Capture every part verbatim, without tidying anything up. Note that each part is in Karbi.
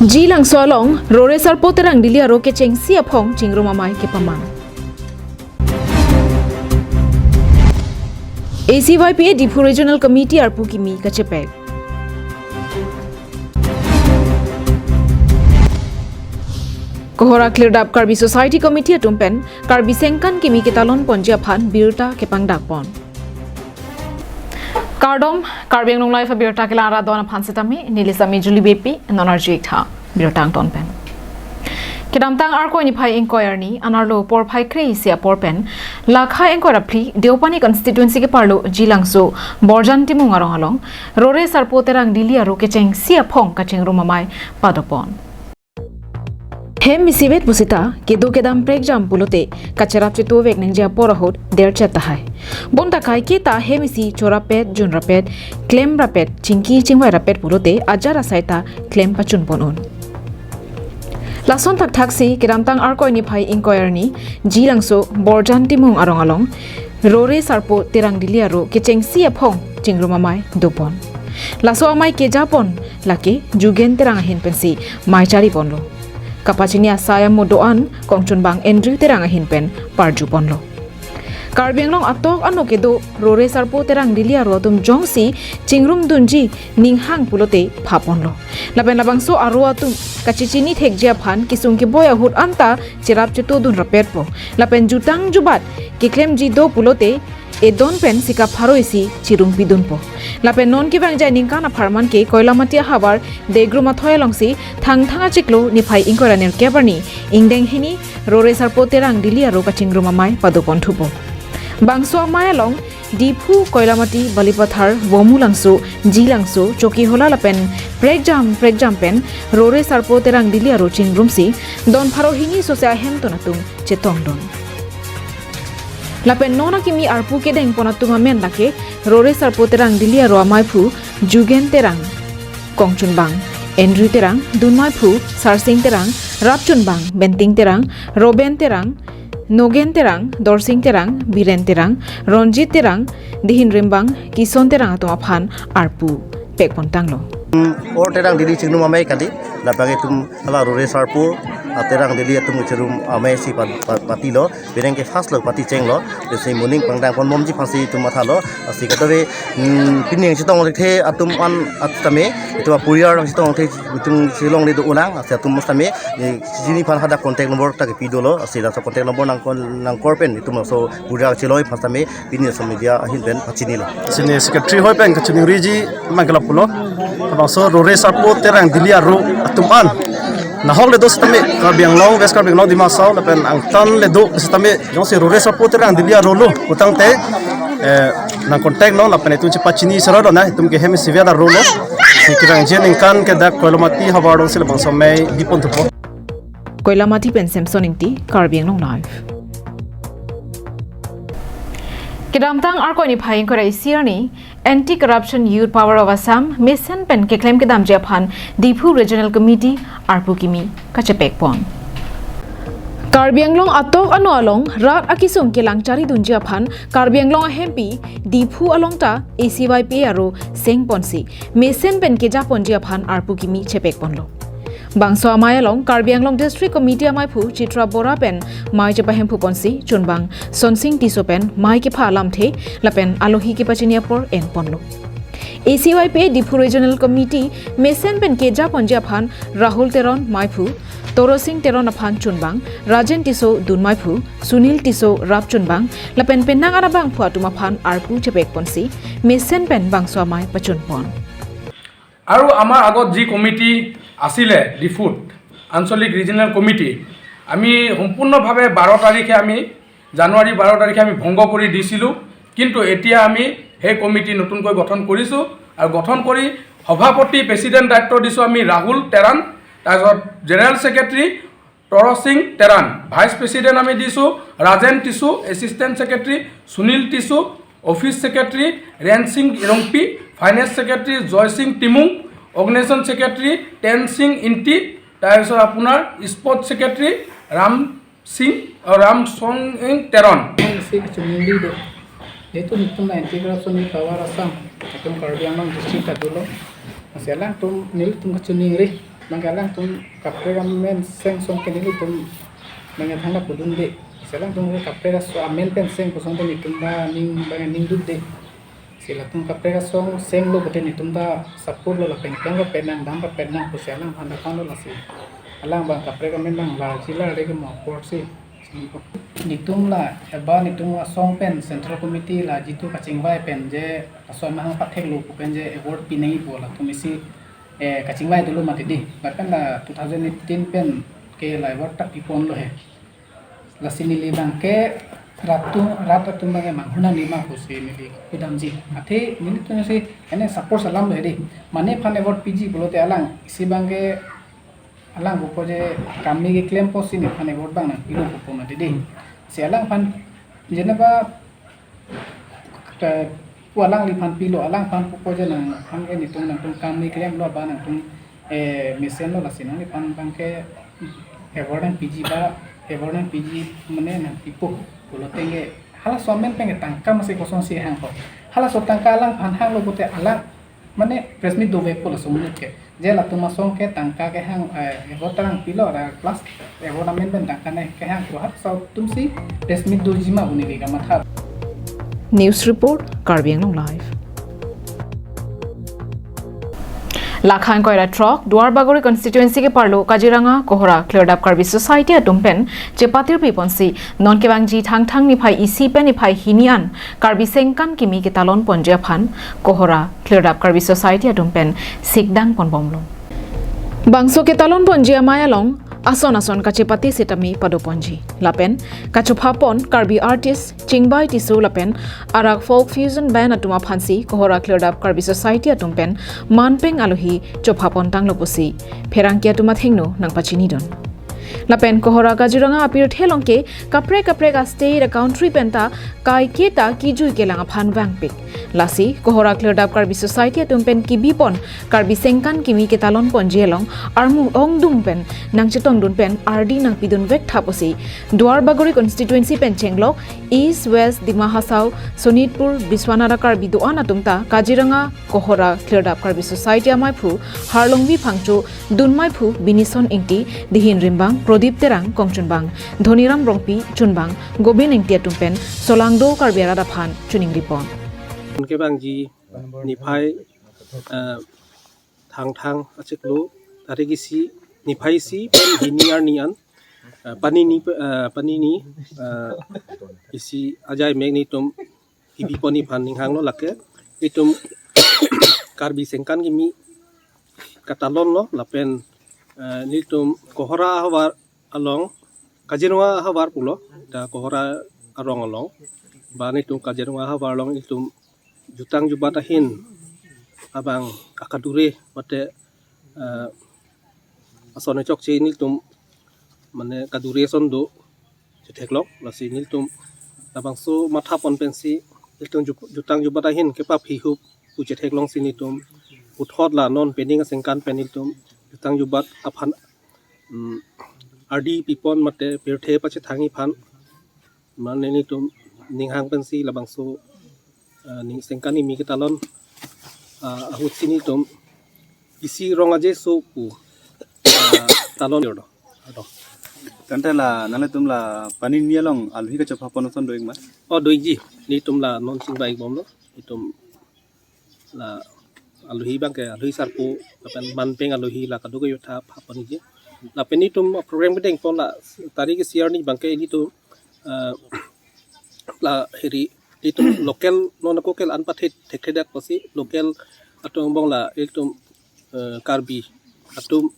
Jilangso along Rore Sarpo Terang Dili Aro kechengsi aphong chingrum amei kepamang. A C Y P A Diphu Regional Committee arpu kimi kachepek. Kohora klirdap Karbi Society Committee atum pen Karbi Sengkan kimi ketalon ponji aphan birta kepangdak pon. Kardom, Karbi Anglong Live abirta kelang ra don aphan sitame, neli sami Julie Beypi, non arju ik tha birta angton pen. Kedamtang Arkoi niphai ingkoi arni, anerlo porphai kre-isi apor pen, lakha ingkoi ra phli, Deopani constituency keparlo Jilangso Borjan Timung arong along, Rore Sarpo Terang Dili Aro kechengsi aphong kachingrum amei padopon. Hem isivet pusita, kedo kedam prekjam pulote, kacherap chetovek nangji apor ahut derchet tahai. Bonta kaike ta hem isi chorapet, junrapet, klemrapet, chingki chingvairapet pulote, ajat asai ta klem pachun pon un. Lason thakthaksi, kedamtang Arkoi niphai ingkoi arni, Jilangso Borjan Timung arong along, Rore Sarpo Terang Dili Aro kechengsi aphong chingrum amei dopon. Laso amei kejapon lake Jugen Terang ahin pensi mei chariponlo. Kapachini asai amo do-an kongchunbang Andrew Terang ahin pen parjuponlo. Karbi Anglong atok ano kedo Rore Sarpo Terang Dili Aro atum jongsi chingrum dunji ninghang pulote phaponlo. Lapen labangso aro atum kachechini thekji aphan kesung keboi ahut anta cherap cheto dunrapetpo. Lapen jutang jubat keklemji do pulote edon pen sika pharo isi chirumpi dunpo. Lapen non kevangji aningkan apharman ke Koilamati ahavar Degrum athoi alongsi Thangthang achiklo niphai ingkoi ra nerkep arni ingdeng hini Rore Sarpo Terang Dili Aro kachingrum amei padopon thupo. Bangso amei along Diphu, Koilamati, Balipathar, Vomulangso, Jilangso, Chokihola lapen prekjam prekjam pen Rore Sarpo Terang Dili Aro chingrumsi don pharo hini sose ahemtun atum chetongdun. Lapen non akimi arpu kedengpon atum amen lake Rore Sarpo Terang Dili Aro ameiphu Jugen Terang, kongchunbang Andrew Terang, dunmeiphu Sarsing Terang, rapchunbang Benting Terang, Roben Terang, Nogen Terang, Dorsing Terang, Biren Terang, Ronjit Terang, dihin rimbang Kison Terang atum aphan arpu pekpon tanglo. Hmm, Rore Terang Dili chingrum amei kali, lapen itum hala Rore Sarpo, ah, Terang Dili atum chingrum amei si pa-, pa-, patilo, penang ke first lo patichenglo, lasi moning pangdang ponbomji aphansi itum mathalo, lasi kadokave, hmm, pining chetong thekthe atum an at tame, itum apuriar chetong the itum chelong le do-olang, lasi atum tame, eh, chini aphan hadak contact number ta kepi dolo, lasi laso contact number nangkor, nangkor pen itum laso puriar chelong aphan tame, pini laso media ahin pen pachinilo. Chini secretary hoi pen kachiningriji mangkela pulo. Labangso Rore Sarpo Terang Dili Aro atum an nahok le do sitame Karbi Anglong, West Karbi Anglong, Dima Hasao lapen angtan le do sitame jongsi Rore Sarpo Terang Dili Aro lo putangte, eh, nang contact non lapen itum chepachini sero do na itum ke hem isivet arlo lo. Si kevangji aningkan ke dak Koilamati havar alongsi labangso amei bipon thupo. Koilamati pen Samson Ingti, Karbi Anglong Live. Kedamtang Arkoi niphai ingkoi ra isi arni, Anti Corruption Youth Power of Assam mesen pen keklem kedamji aphan Diphu Regional Committee arpu kimi kachepekpon. Karbi Anglong atok ano along rat akesung kelang charidunji aphan Karbi Anglong ahempi Diphu along ta A C Y P A aro sengponsi mesen pen kejaponji aphan arpu kimi chepekponlo. Bangso amei along Karbi Anglong District Committee ameiphu Chitra Bora pen mei chepahemphuponsi chunbang Sonsing Tisso pen mei kepha alamthe lapen alohi kepachini apor enponlo. A C Y P A Diphu Regional Committee mesen pen kejaponji aphan Rahul Teron meiphu, Torosing Teron aphan chunbang, Rajen Tisso dunmeiphu, Sunil Tisso rapchunbang lapen penang anabangphu atum aphan arpu chepekponsi mesen pen bangso amei pachunpon. আৰু আমাৰ আগত যি কমিটি আছিলে ডিফুত, আঞ্চলিক regional committee, আমি সম্পূৰ্ণভাৱে বাৰ তাৰিখে আমি, জানুৱাৰী বাৰ তাৰিখে আমি ভংগ কৰি দিছিলোঁ। কিন্তু এতিয়া আমি সেই কমিটি নতুনকৈ গঠন কৰিছোঁ আৰু গঠন কৰি সভাপতি, প্ৰেচিডেণ্ট দায়িত্ব দিছোঁ আমি ৰাহুল তেৰাণ, তাৰপিছত জেনেৰেল ছেক্ৰেটেৰী তৰসিং তেৰাণ, ভাইচ প্ৰেচিডেণ্ট আমি দিছোঁ Rajen tissue, assistant secretary Sunil tissue, office secretary ৰেনসিং Rongpi, finance secretary Jaising Timung, organisation secretary টেনসিং ইণ্টি, তাৰপিছত আপোনাৰ স্পৰ্টছ ছেক্ৰেটেৰী ৰাম সিং, অ, ৰামসং Teron. Isi kachiningri do. Itum itum anti corruption youth power Assam, itum Karbi Anglong district adulo. Selang tum nelitum kachiningri. Bang alangtum kaprek amen seng song ke nelitum bang thangta pudunde. Si alangtum kaprek aso amen pen seng kosong pen itum ta ning bang ningdunde. Si latum kaprek asong senglo pute netum ta support lo lapen klang kapet nang dam kapet nang pusi alangphan ta thanlo lasi. Alang bang kaprek amen bang la jila re ke mo apor si. Netum la eba netum asong pen Central Committee la jitu kachingvai pen je asong mahang patheklo pu pen je award pinangji pu latum isi, eh, kachingvai dolo mati di. Lapen la two thousand eighteen pen ke la award ta piponlo he. Lasi neli bang ke rat atum, rat atum bang ke manghunang lima pusi neli kudamji. Athe nelitum si ene support alam lo he di. Mane aphan award piji pulote alang isi bang ke alang pupo je kami keklem pusi nephan award bang nangpilo pupo mati di. Si alangphan jeneba ke pu alangliphan pilo, alangphan pupo je nangphan ke netum nangtum kami klemlo ba nangtum, eh, mesenlo lasi nangliphan bang ke award nangpiji ba award nangpiji mane nangpipo pulote ke halaso amen pen ke tangka masi kosonsi hangpo. Halaso tangka alangphan hanglo pute alang mane press meet dovekpo laso amonit ke. Je latum asong ke tangka kehang, eh, award ta nangpilo ra plus award amen pen tangka ne kehang pu halaso atumsi press meet doji ma pu neli kamatha. News report, Karbi Anglong Live. Lakhan koira throk, Duarbagori constituency keparlo Kaziranga Kohora Khlirdap Karbi Society atum pen chepatir piponsi non kevangji Thangthang niphai isi pen niphai hini an Karbi Sengkan kimi ketalon ponji aphan Kohora Khlirdap Karbi Society atum pen sikdang ponbomlo. Bangso ketalon ponji amei along ason ason kachepate sitame pado ponji. Lapen kachopha pon Karbi artist Chingbai Tisso lapen arak folk fusion band atum aphansi Kohora Khlirdap Karbi Society atum pen manpeng alohi chopha pontanglo pusi pherangke atum athengno nangpachinidun. Lapen Kohora Kaziranga apirthe along ke kaprek kaprek a-state a-country pen ta kaiketa kijui kelang aphan vangpik. Lasi Kohora Khlirdap Karbi Society atum pen kibi pon Karbi Sengkan kimi ketalon ponji along armu ongdung pen nangchetongdun pen ardi nangpidunvek tha pusi Duarbagori constituency pen chenglok East, West, Dima Hasao, Sonitpur, Biswanath a-Karbi do-an atum ta Kaziranga Kohora Khlirdap Karbi Society amaiphu Harlongvi Phangcho, dunmeiphu Binison Ingti, dihin rimbang Prodip Terang kongchunbang, Dhoniram Rongpi chunbang, Gobin Ingti atum pen solangdo Karbi arat aphan choningri pon. Kevangji niphai, eh, Thangthang achiklo tarik isi, niphai isi pen hini arni an, eh, panini, eh, panini, eh, isi ajai mek netum kibi ponji aphan ning hanglo lake. Netum Karbi Sengkan kimi ketalonlo lapen, eh, netum Kohora ahavar along, Kaziranga ahavar pulo, ta Kohora arong along, ba netum Kaziranga ahavar along netum jutang jubat ahin abang akadure mate, eh, ason chokche netum mane kadure ason do chetheklong, lasi netum labangso matha pon pensi netum ju-, jutang jubat ahin kepaphi hup pu chetheklongsi netum puthot la non pening asengkan pen netum jutang jubat aphan, mm, ardi pipon mate pirthe pachethangji aphan mane netum ning hang pensi labangso, eh, ning Sengkan kimi ketalon, eh, ahutsi netum isi rong aje so pu, eh, talon yordo. Ado. Tangte la nanglitum la panini along alohi kachopha pon ason do-ik ma? Oh, do-ikji. Netum la non chingvai bomlo. Netum la alohi bang ke alohi sarpo lapen manpeng alohi la kadokave ta pha ponji. Lapen netum program kedeng pon la tarik isi arni bang ke netum, eh, la heri netum local non ako ke la-an pathe thekthedet pusi local atum angbong la netum, eh, Karbi atum,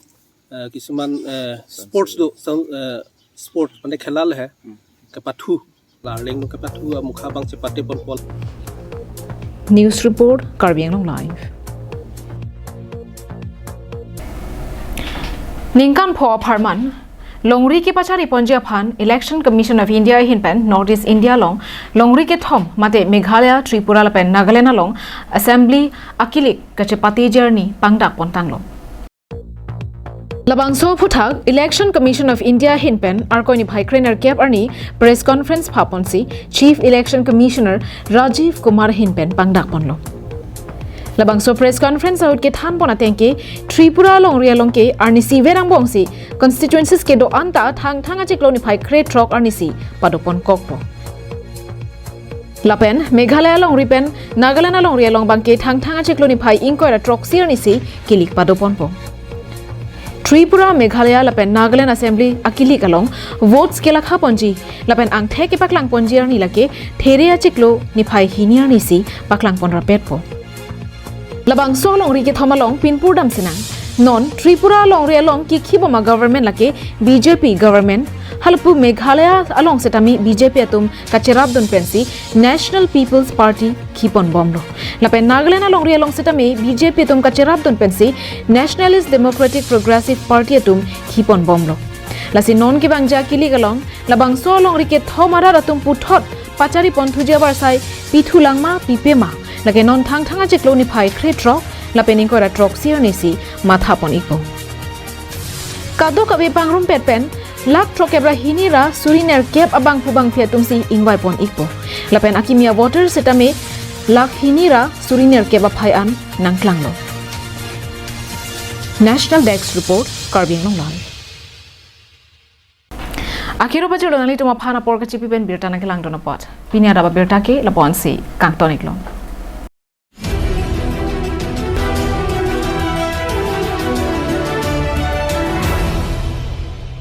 eh, kisuman, eh, sports do, sang, eh, sports mane khela le he. Hmm. Kepathu, la arleng do kepathu amukha bang chepate ponpo. News report, Karbi Anglong Live. Ningkan pho apharman longri kepachari ponji aphan Election Commission of India ahin pen North East India along longri kethom mate Meghalaya, Tripura lapen Nagaland along Assembly akilik kachepate journey pangdak pontanglo. Labangso aphuthak Election Commission of India ahin pen Arkoi niphai krenerkep arni press conference pha ponsi Chief Election Commissioner Rajiv Kumar ahin pen pangdak ponlo. Labangso press conference ahut kethanpon ateng ke Tripura alongri along ke arnisi verang bongsi constituencies kedo-an ta Thangthang achiklo niphai krethrok arnisi padoponkokpo. Lapen Meghalaya alongri pen Nagaland alongri along abangke Thangthang achiklo niphai ingkoi ra throksi arnisi kilik padoponpo. Tripura, Meghalaya lapen Nagaland Assembly akilik along votes kelakhaponji lapen angthek kepaklangponji arni lake there achiklo niphai hini arnisi paklangpon rapetpo. Labangso alongri kethom along pinpur damsinang. Non Tripura alongri along kikhiboma government lake B J P government. Halapu Meghalaya along setame B J P atum kacherapdun pensi National People's Party khiponbomlo. Lapen Nagaland alongri along setame B J P atum kacherapdun pensi Nationalist Democratic Progressive Party atum khiponbomlo. Lasi non kevangji akilik along labangso alongri kethom arat atum puthot pachariponthuji abarsai pithulang ma pipema, lake non Thangthang achiklo niphai krethrok lapen ingkoi ra throksi arnisi mathapon-ikpo. Kadokave pangrumpet pen lakh throkkep ra hini ra suri nerkep abangphu bangphi atumsi ingvaipon-ikpo. Lapen akimi avoter setame lakh hini ra suri nerkep aphai an nangklanglo. National Desk Report, Karbi Anglong Live. Akiro pajirlo nanglitum aphan apor kachipi pen birta nangkelangdun apot. Pini adap abirta ke lapu-ansi kangton-iklo.